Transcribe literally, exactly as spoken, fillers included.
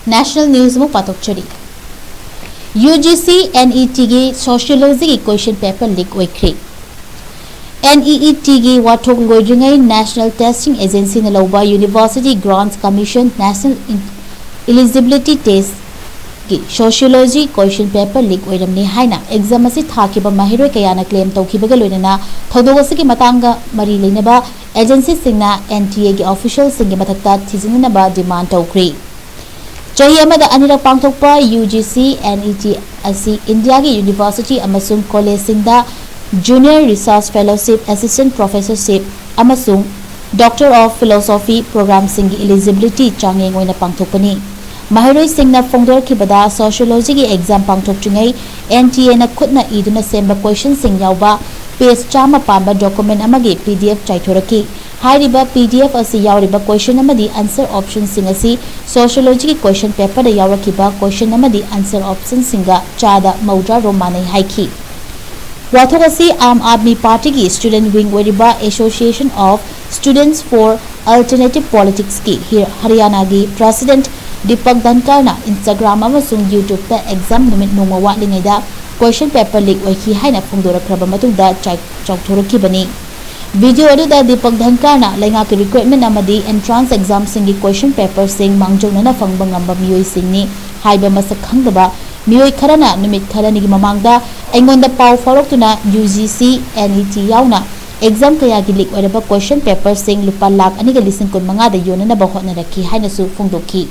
National news ꯑꯃꯨꯛ ꯄꯥꯊꯣꯛꯆꯔꯤ꯫ UGC NETꯒꯤ Sociologyꯒꯤ question paper leak ꯑꯣꯏꯈ꯭ꯔꯦ꯫ NEETꯒꯤ ꯋꯥꯊꯣꯛ ꯂꯣꯏꯗ꯭ꯔꯤꯉꯩ National Testing Agencyꯅ ꯂꯧꯕ University Grants Commission National Eligibility Testꯀꯤ Sociology question paper leak ꯑꯣꯏꯔꯝꯂꯦ ꯍꯥꯏꯅ exam ꯑꯁꯤ ꯊꯥꯈꯤꯕ ꯃꯍꯩꯔꯣꯏ ꯀꯌꯥꯅ claim ꯇꯧꯈꯤꯕꯒ ꯂꯣꯏꯅꯅ ꯊꯧꯗꯣꯛ ꯑꯁꯤꯒꯤ ꯃꯇꯥꯡꯗ ꯃꯔꯤ ꯂꯩꯅꯕ agencyꯁꯤꯡꯅ NTAꯒꯤ officialꯁꯤꯡꯒꯤ ꯃꯊꯛꯇ ꯊꯤꯖꯤꯟꯅꯅꯕ demand ꯇꯧꯈ꯭ꯔꯦ꯫ ꯆꯍꯤ ꯑꯃꯗ ꯑꯅꯤꯔꯛ ꯄꯥꯡꯊꯣꯛꯄ UGC NET ꯑꯁꯤ ꯏꯟꯗꯤꯌꯥꯒꯤ university ꯑꯃꯁꯨꯡ collegeꯁꯤꯡꯗ Junior Research Fellowship, Assistant Professorship ꯑꯃꯁꯨꯡ Doctor of Philosophy programmeꯁꯤꯡꯒꯤ eligibility ꯆꯥꯡꯌꯦꯡ ꯑꯣꯏꯅ ꯄꯥꯡꯊꯣꯛꯄꯅꯤ꯫ ꯃꯍꯩꯔꯣꯏꯁꯤꯡꯅ ꯐꯣꯡꯗꯣꯔꯛꯈꯤꯕꯗ, Sociologyꯒꯤ exam ꯄꯥꯡꯊꯣꯛꯇ꯭ꯔꯤꯉꯩ NTAꯅ ꯈꯨꯠꯅ ꯏꯗꯨꯅ ꯁꯦꯝꯕ questionꯁꯤꯡ ꯌꯥꯎꯕ page ꯆꯥꯝꯃ ꯄꯥꯟꯕ document ꯑꯃꯒꯤ PDF ꯆꯥꯏꯊꯣꯔꯛꯈꯤ꯫ ꯍꯥꯏꯔꯤꯕ PDF ꯑꯁꯤ ꯌꯥꯎꯔꯤꯕ question ꯑꯃꯗꯤ answer optionꯁꯤꯡ ꯑꯁꯤ Sociologyꯒꯤ question paperꯗ ꯌꯥꯎꯔꯛꯈꯤꯕ question ꯑꯃꯗꯤ answer optionꯁꯤꯡꯒ ꯆꯥꯗ ꯃꯧꯗ꯭ꯔꯥ ꯔꯣꯝ ꯃꯥꯟꯅꯩ ꯍꯥꯏꯈꯤ꯫ ꯋꯥꯊꯣꯛ ꯑꯁꯤ ꯑꯥꯝ ꯑꯥꯗꯃꯤ ꯄꯥꯔꯇꯤꯒꯤ student wing ꯑꯣꯏꯔꯤꯕ Association of Students for Alternative Politicsꯀꯤ he-, ꯍꯔꯤꯌꯥꯅꯥꯒꯤ president Deepak ꯙꯟꯀꯔꯅ Instagram ꯑꯃꯁꯨꯡ YouTubeꯇ exam ꯅꯨꯃꯤꯠ ꯅꯣꯡꯃ ꯋꯥꯠꯂꯤꯉꯩꯗ question paper leak ꯑꯣꯏꯈꯤ ꯍꯥꯏꯅ ꯐꯣꯡꯗꯣꯔꯛꯈ꯭ꯔꯕ ꯃꯇꯨꯡꯗ ꯆꯥꯏ-, ꯆꯥꯎꯊꯣꯔꯛꯈꯤꯕꯅꯤ꯫ Video ꯑꯗꯨꯗ ꯗꯤꯄꯛ ꯙꯟꯀꯔꯅ ꯂꯩꯉꯥꯛꯀꯤ recruitment ꯑꯃꯗꯤ entrance examꯁꯤꯡꯒꯤ question paperꯁꯤꯡ ꯃꯥꯡꯖꯧꯅꯅ ꯐꯪꯕ ꯉꯝꯕ ꯃꯤꯑꯣꯏꯁꯤꯡꯅꯤ ꯍꯥꯏꯕ ꯃꯁꯛ ꯈꯪꯗꯕ ꯃꯤꯑꯣꯏ ꯈꯔꯅ ꯅꯨꯃꯤꯠ ꯈꯔꯅꯤꯒꯤ ꯃꯃꯥꯡꯗ ꯑꯩꯉꯣꯟꯗ ꯄꯥꯎ ꯐꯥꯎꯔꯛꯇꯨꯅ UGC NET ꯌꯥꯎꯅ exam ꯀꯌꯥꯒꯤ leak ꯑꯣꯏꯔꯕ question paperꯁꯤꯡ ꯂꯨꯄꯥ ꯂꯥꯈ ꯑꯅꯤꯒ ꯂꯤꯁꯤꯡ ꯀꯨꯟꯃꯉꯥꯗ ꯌꯣꯟꯅꯅꯕ ꯍꯣꯠꯅꯔꯛꯈꯤ ꯍꯥꯏꯅꯁꯨ ꯐꯣꯡꯗꯣꯛꯈꯤ꯫